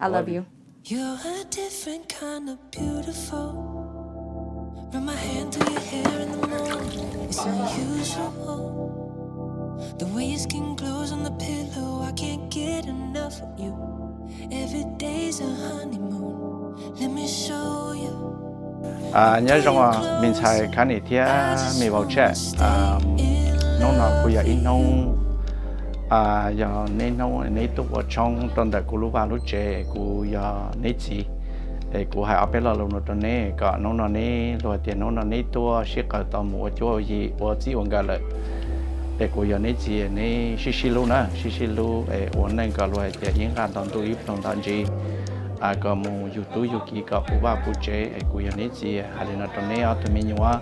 I love you. You're a different kind of beautiful. Run my hand through your hair in the morning. It's unusual. The way your skin glows on the pillow, I can't get enough of you. Every day's a honeymoon. Let me show you. Nyob zoo me ntxhais Khab Nim thiab me vauv Tshaj. Hnub no kuj yog ib hnub, yog neb hnub neb tuaj ua tshoob rau ntawm kuv lub vaj lub tsev, kuv yog neb txiv. Es kuv hais ob peb lo lus no rau neb kom hnub no neb, luag hais tias hnub no neb tuaj sib qawm tau mus ua cuab ua yig ua txij ua nkawm lawm. Es kuv yog neb txiv, neb sib sib hlub na, sib sib hlub es ua neej kom luag hais tias ib nqaj nto ntuj ib pluag nto ntsis, kom mus yug tub yug kiv kom puv vaj puv tsev. Es kuv yog neb txiv hais li no rau neb ob tug me nyuam.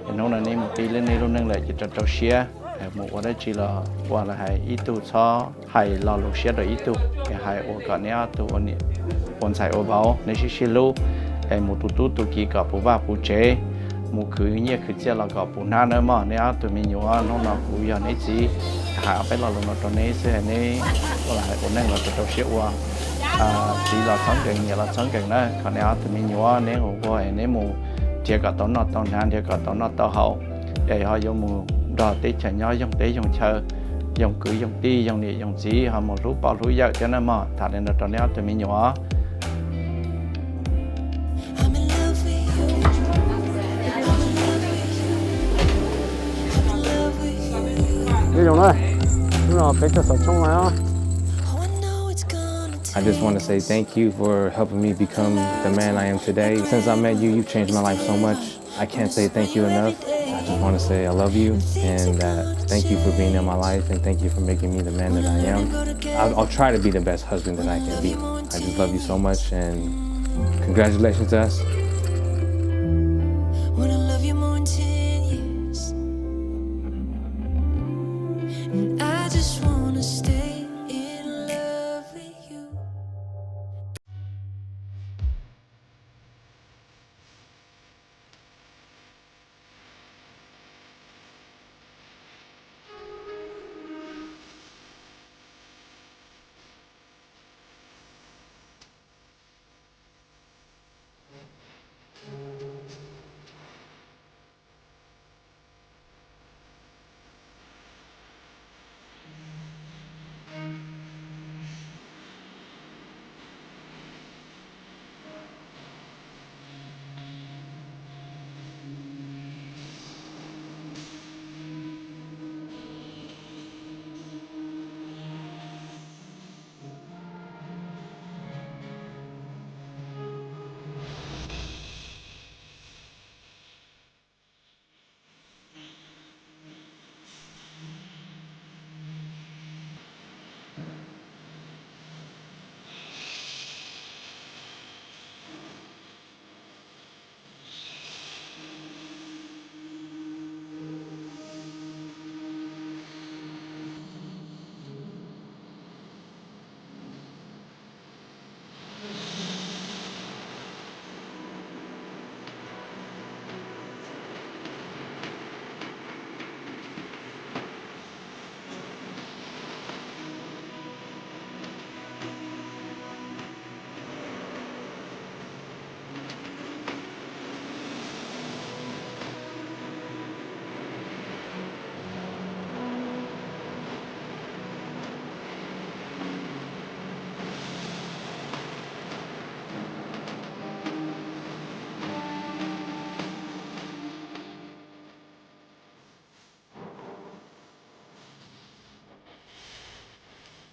Es hnub no neb mus pib neb lub neej lawm ces rau rau siab, mus ua dab tsi los ua los hais ib tug txhob hais lo lus siab rau ib tug, es hais ua kom neb ob tug ua ntxhais ua vauv neb sib sib hlub, es mus tu tub tu kiv kom puv vaj puv tsev, mus khwv nyiaj khwv txiaj los kom puv hnab nawb mog neb ob tug me nyuam. Hnub no kuv yog neb txiv, hais ob peb lo lus no rau neb xwb, neb ua los hais ua neej los rau rau siab ua. Txiv los txhob nkees, niam los txhob nkees na, kom neb ob tug me nyuam neb ua es neb mus nrhiav kom tau noj tau hnav, nrhiav kom tau noj tau haus, es ho yuav mus nrog teb chaws nyob yoog teb yoog chaw, yoog kwv yoog tij, yoog niam yoog txiv, ho mus hlub poj hlub yawm thiab na mog. Tham li no rau neb ob tug me nyuam. Nyob zoo na, hnub no peb tuaj xov tshoob no. I just want to say thank you for helping me become the man I am today. Since I met you, you've changed my life so much. I can't say thank you enough. I just want to say I love you and that thank you for being in my life and thank you for making me the man that I am. I'll, I'll try to be the best husband that I can be. I just love you so much and congratulations to us. Wanna love you more in ten years. And I just wanna stay in love with you.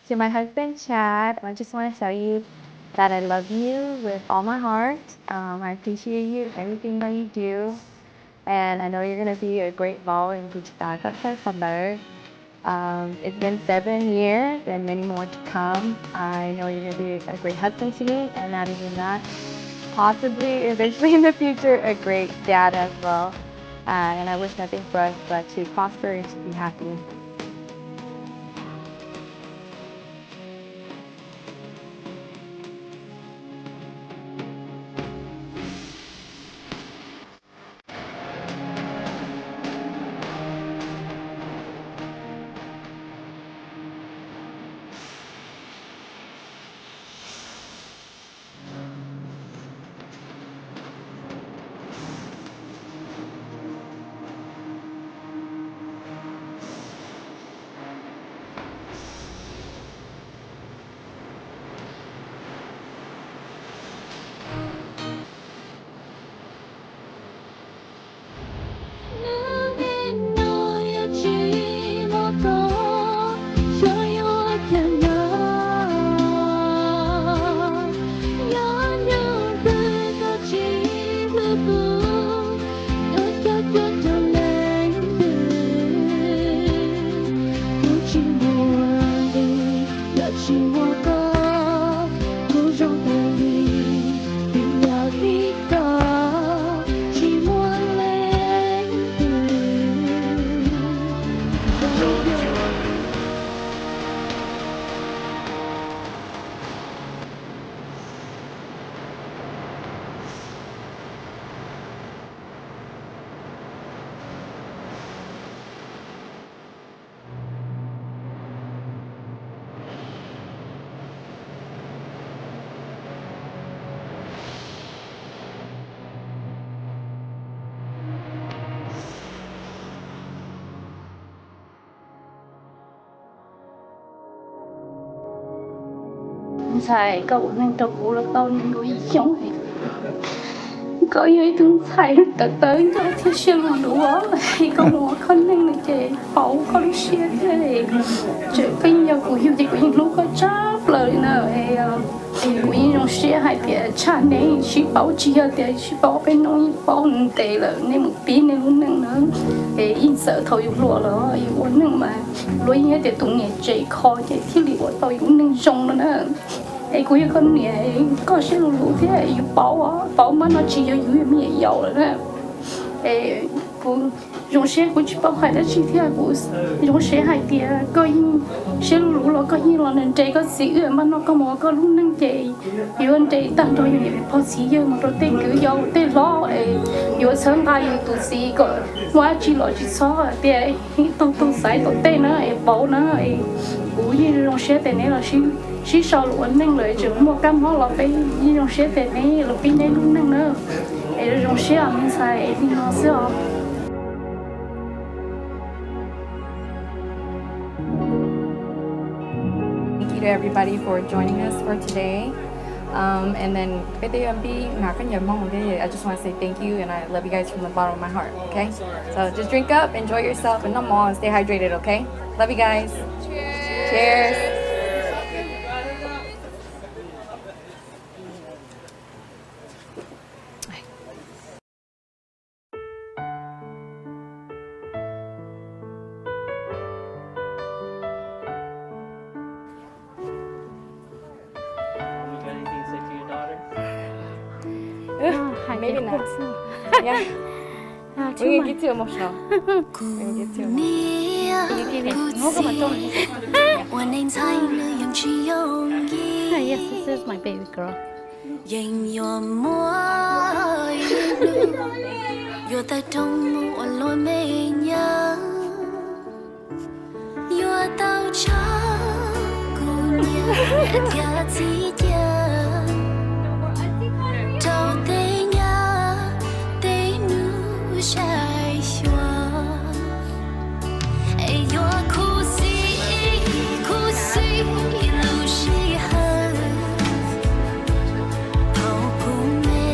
To my husband, Chad, I just want to tell you that I love you with all my heart. Um, I appreciate you, everything that you do. And I know you're going to be a great role in Kuchita Culture Center. Um, it's been seven years and many more to come. I know you're going to be a great husband to me, and not even that, possibly, eventually in the future, a great dad as well. Uh, and I wish nothing for us but to prosper and to be happy. Ntxhais, koj ua neej rau kuv los tau nees nkaum ib xyoos, koj yog ib tug ntxhais tawv tawv ncauj thiab siab luv luv, koj mus ua koj neej no ces pauv koj lub siab thiab. Tseem koj yeej yog kuv yug ces kuv yeej hlub koj tshaj plaws li na. Kuv yeej zoo siab hais tias tshaj neb sib paub, tsis yog tias sib paub ob peb hnub, yeej paub ntev lawm. Neb mus pib neb lub neej na, es yeej txawm thaum yus hluas los yus ua neej mas luag yeej hais tias tus niam tsev kho ces thiaj li ua tau yus neej zoo no na. Es kuv yog koj niam, koj siab luv luv thiab, yus paub, paub mas no tsis yog yus me nyuam yaus lawm na. Es kuv zoo siab, kuv tsis paub hais dab tsi thiab. Kuv zoo siab hais tias koj yeej siab luv luv los koj yeej los nres koj txiv wb mas no koj mus ua koj lub neej ces yuav nres tag nrho yus niam pog txiv yawg mus rau tej kwv yau tej hlob es yuav txhawb nqa yus tus txiv kom muaj dab tsi los tsis txhob tias ib tug tug xaiv tom tej na es pauv na. Es kuv yeej zoo siab tias neb los sib sau los ua neej lawm tseem muaj kab mob los peb yeej zoo siab tias neb los pib neb lub neej na. Es zoo siab me ntxhais, es li no xwb os. Thank you to everybody for joining us for today. Um, and then peb tej yog pib hnav khaub ncaws Hmoob, I just want to say thank you and I love you guys from the bottom of my heart, okay? So just drink up, enjoy yourself, and noj mov, stay hydrated, okay? Love you guys. Cheers. Maybe not. Yeah. We're gonna get too emotional. We're gonna get too emotional. Yes, this is my baby girl. Yeej yuav muaj ib hnub yuav tawg rooj mus ua luag me nyuam, yuav tau tso kuv niam thiab txiv cia rau tej nyab tej nus saib xyuas. Es yuav khuv xim khuv xim lub sij hawm thaum kuv me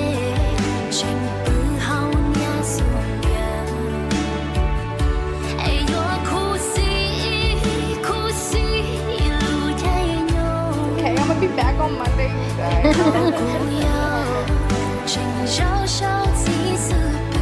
tseem pw hauv niam xub ntiag. Es yuav khuv xim khuv xim lub caij nyoog thaum kuv yau tseem zaum saum txij xwb pw.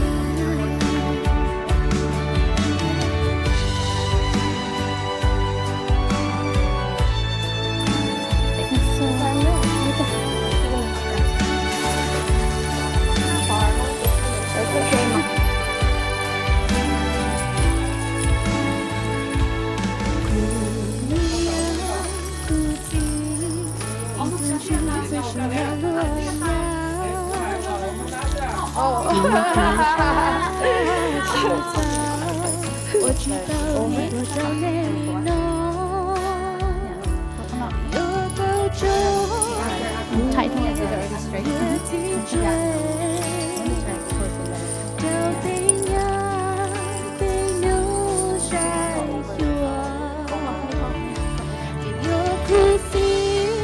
Yuav khuv xim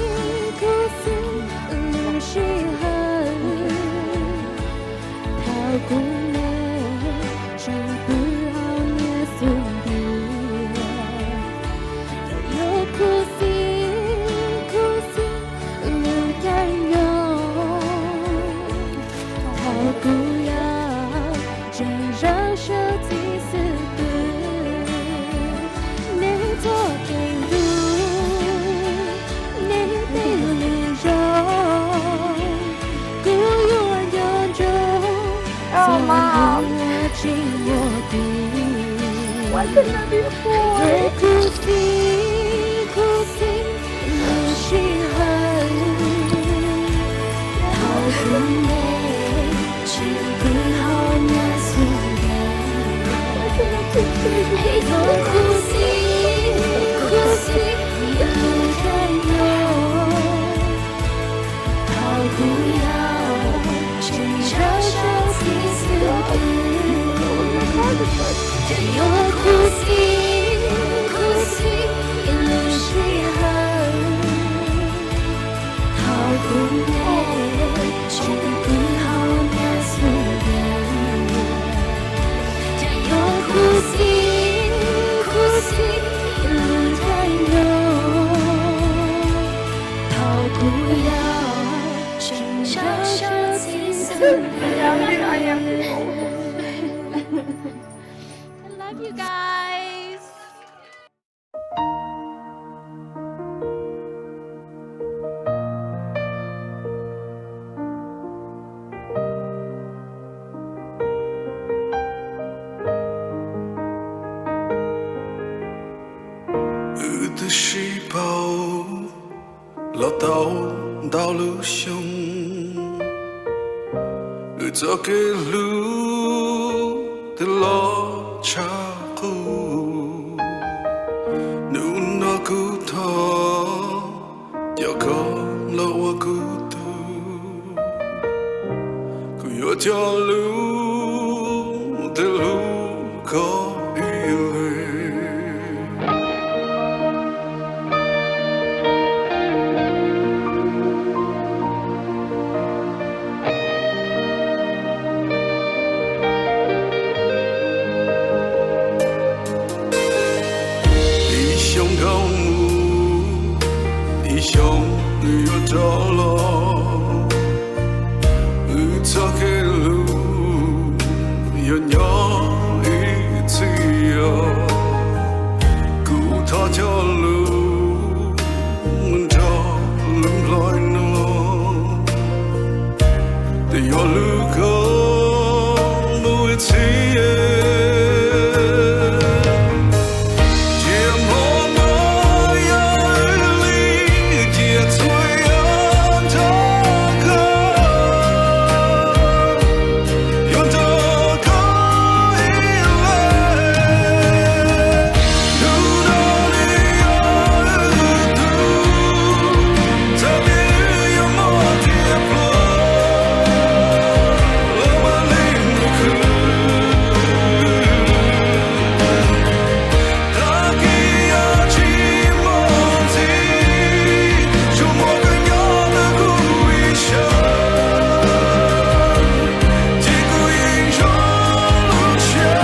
khuv xim lub sij hawm thaum kuv me tseem pw hauv niam xub ntiag. Yuav khuv xim khuv xim lub caij nyoog thaum kuv yau tseem zaum saum txij xwb pw. Neb txoj kev hlub, neb tej lus zoo, kuv yuav nco ntsoov txog hnub uas tsis muaj kuv. Yuav khuv xim khuv xim lub sij hawm thaum kuv me tseem pw hauv niam xub ntiag. Es yuav khuv xim khuv xim lub caij nyoog thaum kuv yau tseem zaum saum txij xwb pw. Yuav khuv xim khuv xim lub sij hawm I love you guys. Wb twb sib paub los tau ntau lub xyoo, wb txoj kev hlub twb los tshaj qub. Hnub no kuv thov coj koj los ua kuv tug, kuv yuav coj lub twb hlub koj ib leeg. Ib xyoos dhau mus, ib xyoos yuav rov los, wb txoj kev hlub yuav nyob ib txhis os. Kuv thov coj lub nrog lub nplhaib no, twb yuav hlub koj mus ib txhis. Cia hmo no yog wb li, cia txhua yam nrog koj, yuav nrog koj ib leeg. Hnub no nws yog wb tug, txawm tias wb yuav muaj thiab pluag, los mam li mus khwv. Tag kis yog tsis muaj ntxiv, tsuas muaj koj nyob ntawm kuv ib sab, ces kuv yeej zoo lub siab.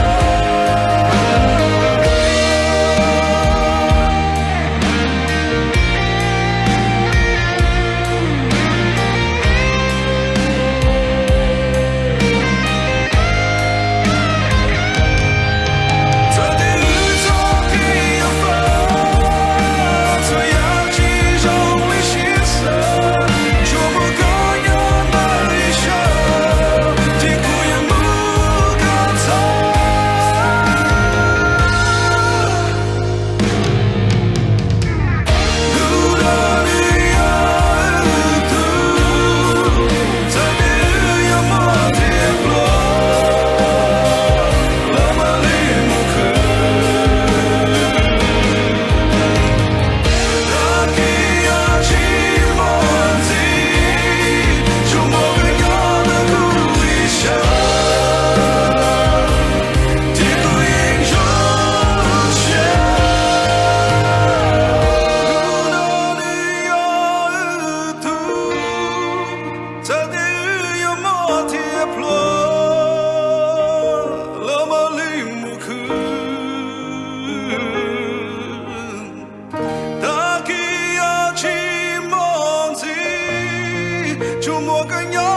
Txawm tias wb yuav muaj thiab pluag, los mam li mus khwv. Tag kis yog tsis muaj ntxiv, tsuas muaj koj nyob